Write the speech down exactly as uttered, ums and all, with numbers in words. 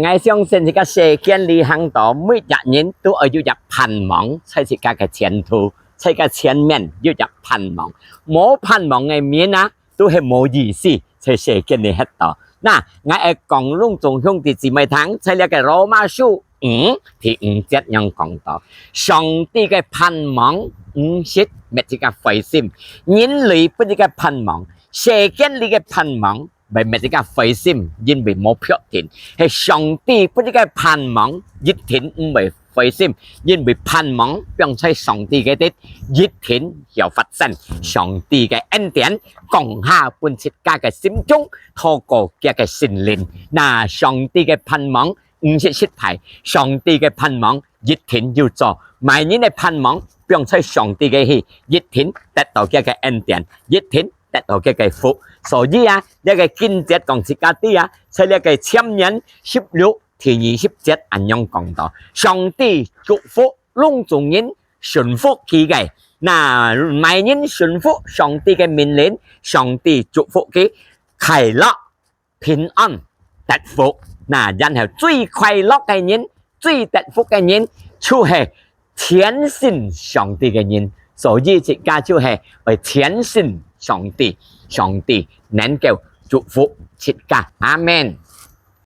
𠊎相信這个世間裡行到，每一人都愛有一盼望，在自家个前途，在个前面有一盼望。無盼望个人啊，都係無意思，在世間裡歇到。那，𠊎愛講攏總兄弟姊妹聽，在這个羅馬書五第五節樣講到，上帝个盼望毋識滅自家灰心，人類分自家盼望，世間裡个盼望 會滅自家灰心，因為無確定。係上帝分自家个盼望，一定毋會灰心，因為盼望放在上帝个地，一定會發生。上帝个恩典降下分自家个心中，透過佢个聖靈。那上帝个盼望毋識失敗，上帝个盼望一定有做。麼人个盼望放在上帝个去，一定得到佢个恩典，一定 得到佢个福。所以啊，這个經節講自家知啊，在這个箴言十六第二十節恁樣講到，上帝祝福攏總人順服佢个。那麼人順服上帝个命令，上帝祝福佢快樂、平安、得福。那然後最快樂个人，最得福个人，就係聽信上帝个人。所以自家就係愛聽信上帝，上帝能夠祝福自家。阿們。